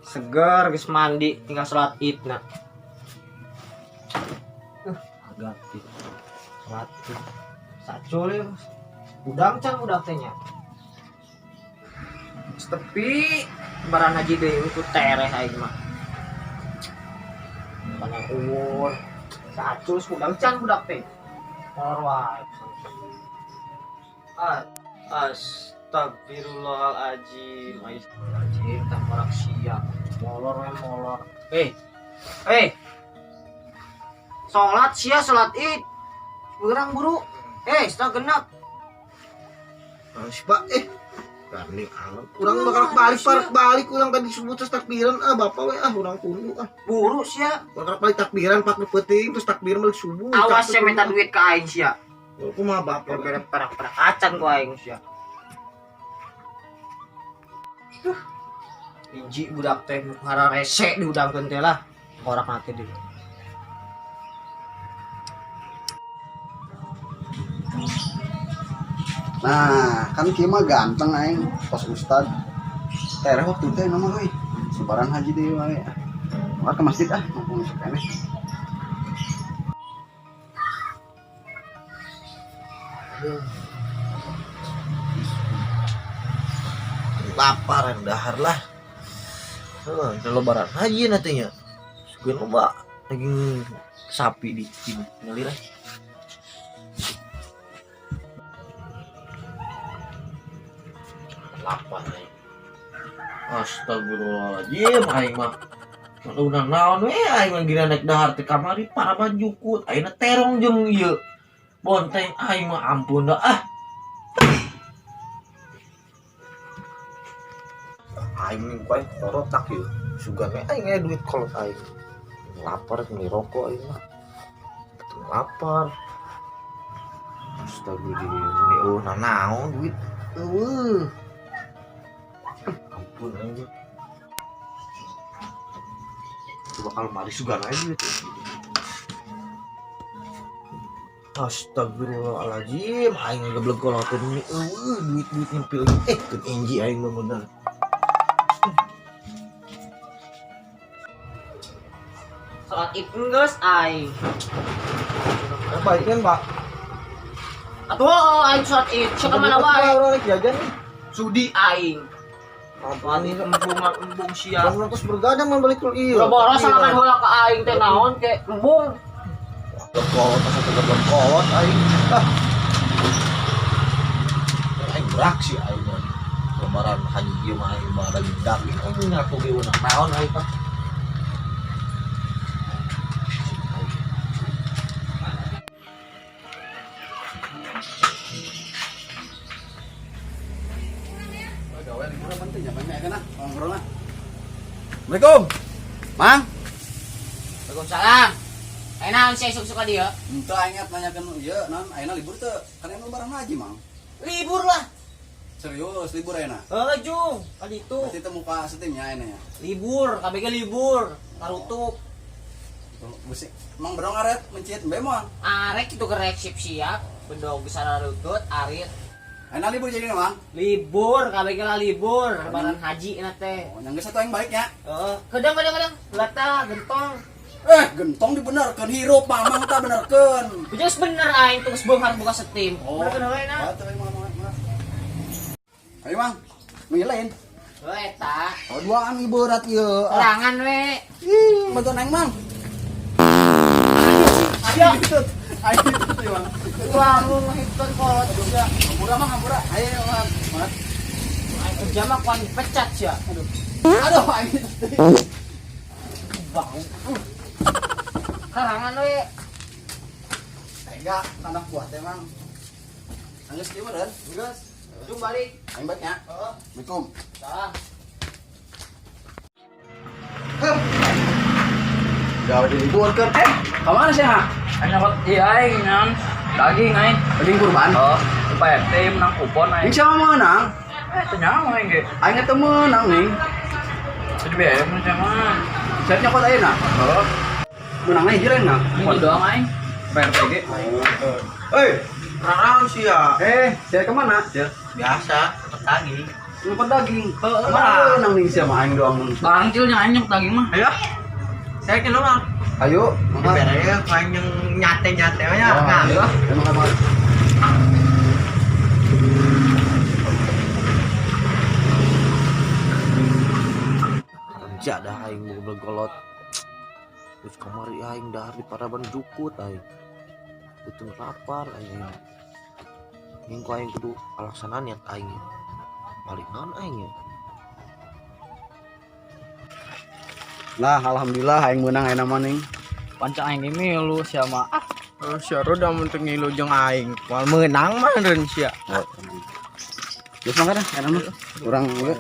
Seger geus mandi tinggal salat Id na. Agak salat Id. Sacul ya. Udang can udah teh nya. Tepi lebaran haji deui ku tereh aing mah. Panjang umur. Sacul udang can budak teh. Molor wae. Ah, astagfirullahaladzim. Astagfirullahaladzim, tak morak sia. Molor we molor. Eh. Eh. Salat sia salat Id. Beurang buru. Eh, setengah genap. Harus pak Gandeng amat. Urang bakal balik parek balik urang tadi sebut terus takbiran ah bapak we ah urang tundu ah. Buru sia. Bakal balik takbiran pak peuting terus takbiran balik subuh. Awas sia minta duit ke aing sia. Kumaha bapak Bere perak-perak acan ku aing sia. Hiji budak teh ngararese diudangkeun teh lah. Korak mati deui. Nah, kan kieu mah ganteng aing pas ustad. Tereh waktu teh nama euy. Lebaran haji deui wae. Maka ke masjid ah, mumpung isuk keneh. Lapar yang dahar lah. Heuh, lebaran haji nantinya. Sugan loba daging sapi di sini. Ngali lah. Lapar aing. Astagfirullahaladzim aing mah. Udah naon we aing mah gila naik dahar teh kamari para jukut ayeuna terong jeung ieu. Bonteng aing mah ampun dah ah. Aing ning ku aing korotak ieu. Sugan we aing aya duit kolot aing. Lapar beli rokok aing mah. Betul lapar. Astagfirullahaladzim, eueuh naon duit. Eueuh. Ampun aing. Itu bakal mari sugan aja gitu. Astagfirullahaladzim, aing geblek kolot ini eueuh duit-duit nyempil. Keun enji aing mah bener. Salat Id geus aing. Balik kan, Pak? Atuh oh, aing salat Id, sok ka mana wae. Urang rek jajan nih. Sudi aing. Ampun Embung embung sia. Urang terus bergadang mah balik ke ieu. Boros salaman heula ka aing teh naon ke embung. Kolot asa teu geblek kolot aing. Ah. Aing beraksi aing mah. Lebaran haji ieu mah aing mah daging daging aing ngaku ge unang naon aing tah. Gawe liburan penting ya, banyak kan ah, ngobrol ah. Assalamualaikum. Mang. Waalaikumsalam. Eh naon sia isuk-isuk ka dieu? Henteu aing ingat nanyakeun ieu naon ayeuna libur teu? Kan ayeuna lebaran haji, Mang. Libur lah. Serius libur ayeuna? Heuh, Jung, ka ditu. Berarti teu muka setimnya ayeuna ya. Libur, kabeh ge libur. Tarutup. Tuh, besi. Mang bedong aret mencit embe moal. Arek kitu gerek siap-siap, bedog bisa rarutut, arit. Ayeuna libur jadi Mang. Libur, kabeh ge lah libur, lebaran haji na teh. Oh, yang geus atuh aing balik nya. Heeh, kedang kedang kedang, lata gentong. Gentong dibenerkeun hirup Mamang tah benerkeun. Geus bener aing tuh geus beunghar buka setim. Oh. Benerkeun heula na. Atuh aing mah mah. Ayo Mang, nu lain. Heuh eta. Oh, duaan ieu berat ieu. Ah. Sorangan we. Ih, bantuan aing Mang. Ayo. Ayo itu ieu Mang. Wah, lu ngehitkeun kolot sia. Hampura Mang, hampura. Ayo Mang. Mang. Aing kerja mah kuan dipecat sia. Aduh. Aduh, aing itu. Bau. Karangan we. Tega anak buah teh Mang. Anggeus kieu meureun. Geus. Jung balik. Aing balik nya. Heeh. Assalamualaikum. Salah. Gawe diliburkeun. Ka mana sih, ha? Aing nyokot iya aing naon daging aing. Daging kurban. Oh, Pak RT menang kupon aing. Ini siapa menang? Teu nyaho aing ge. Aing teu menang nih. Jadi BM sama. Saya nyokot ayeuna. Oh, Menangnya hiji lain nah. ini doang aing. Pak RT ge. Hei, naon sia? Saya kemana? Biasa, tetep daging. Nyumput daging. Mana nang ning sia mah aing doang. Barang cil nya aing nyumput daging mah. Ayo. Saya kena mah. Ayo, makan. Dibere aing yang nyate-nyate aja. Nah, Nah. ayo makan makan. Kerja dah aing goblok golot. Terus kamari aing dahar di paraban jukut aing. Beuteung lapar aing. Minggu aing kudu alasanan niat aing. Paling naon aing ya. Nah, alhamdulillah aing meunang ayeuna mah ning. Pancang aing ge milu sia mah. Ah, Sia udah mun teu ngilu jeung aing. Moal meunang mah reun sia. Geus makan dah, ayeuna mah. Urang ieu.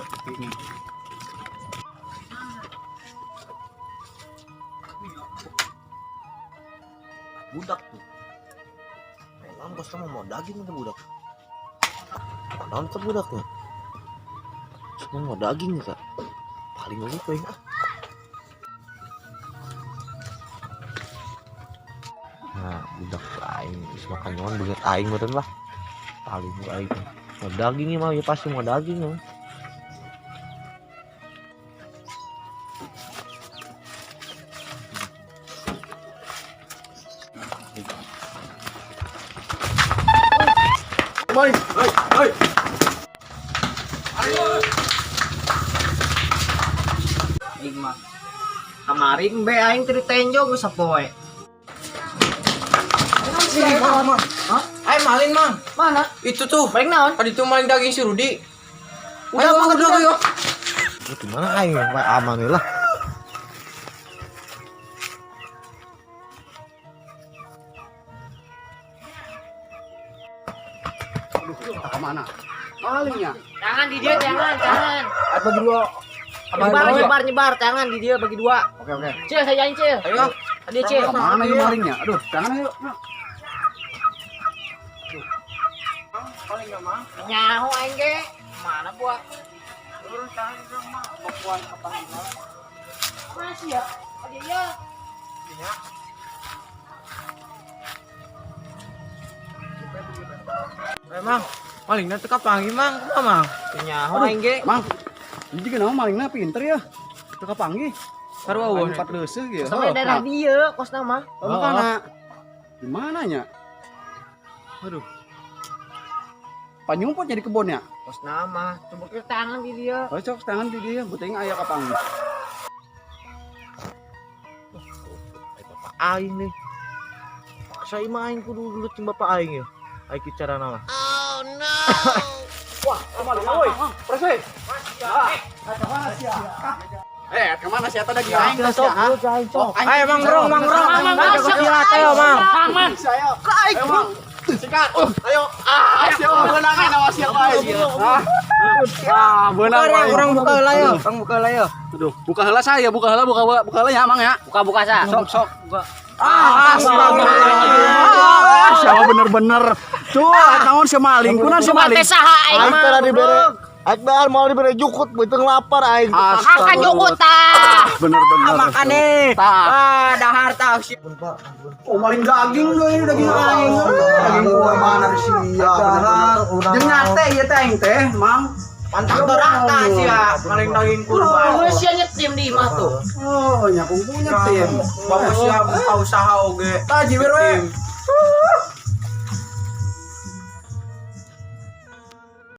Budak tuh. Memang bos kamu mau daging itu budak. Naon tuh budaknya? Semua mau daging ya, Kak. Paling lupa ya. Nah, budak aing geus makan nyawan beget aing meureun lah. Paling aing mau daging mah ya pasti mau daging ya. Maling. Hei, hei. Aing mah. Kemarin be aing teu ditenjo geus sapoe. Aing maling, Mang. mana? Itu tuh. Maling naon? Tadi tuh maling daging si Rudi. Udah, Ayo, Mang, udah, udah. ayo. Ini gimana aing Pak aman lah. Aduh, tak kemana? Malingnya. Tangan di dia, tangan, tangan. Apa dua? Nyebar, nyebar, nyebar. Tangan di dia bagi dua. Oke, oke. Cil, saya jain, Cil. Ayo. Dia, Cil. Kemana ini malingnya? Aduh, jangan ayo. Nyaho aing ge. Mana buah? Masih ya? Ada ya. Mang, malingna teu kapanggih Mang, kumaha Mang? Nyaho aing ge. Mang, ini juga nama malingna pinter ya. Teu kapanggih. Sarua eueuh. Empat leuseuh gitu. Sama daerah dia kos nama. Oh, makana. Di mana nya? Aduh. Panyumput jadi kebonnya. Kos nama. Coba ke tangan di dia. Oh, cok tangan di dia, buting aya kapanggih. Ai bapak aing nih. Paksa imah aing kudu gelut jeung bapak aing ya. Aing ki carana mah. Wah, kemana woi? Prese. Eh, kemana sih eta daging aing Sok, aing sok. Ayo Mang Rong, Mang Rong. Mang, Mang, Jago silat ayo Mang. Mang. Saya. Ayo, Sikat. Ayo. Ah, siapa beunang aing awas siapa aing. Ah, beunang aing. Urang buka heula yo, urang buka heula yo. Aduh, buka heula saya, buka heula, buka buka heula ya, Mang ya. Buka-buka sa. Sok, sok. Ah, Ah, siapa bener-bener. Tuh, naon si maling, kunaon si maling. Teh saha aing Aing mah. teh dibere aing teh mau dibere jukut beuteung lapar aing. Akan jukut tah. Bener-bener. Makan nih. Tah. Ah, dahar tah. Ampun, Pak. Ampun. Oh, maling daging deui, daging aing. Daging kurban ari sia bener-bener. Jeung nyate ieu teh aing teh, Mang. Pantang doraka sia, maling daging kurban. Geus sia nyetim di imah tuh. Oh, nya kumpulnya tim. Bapak sia buka usaha oge. Tah jiwir we.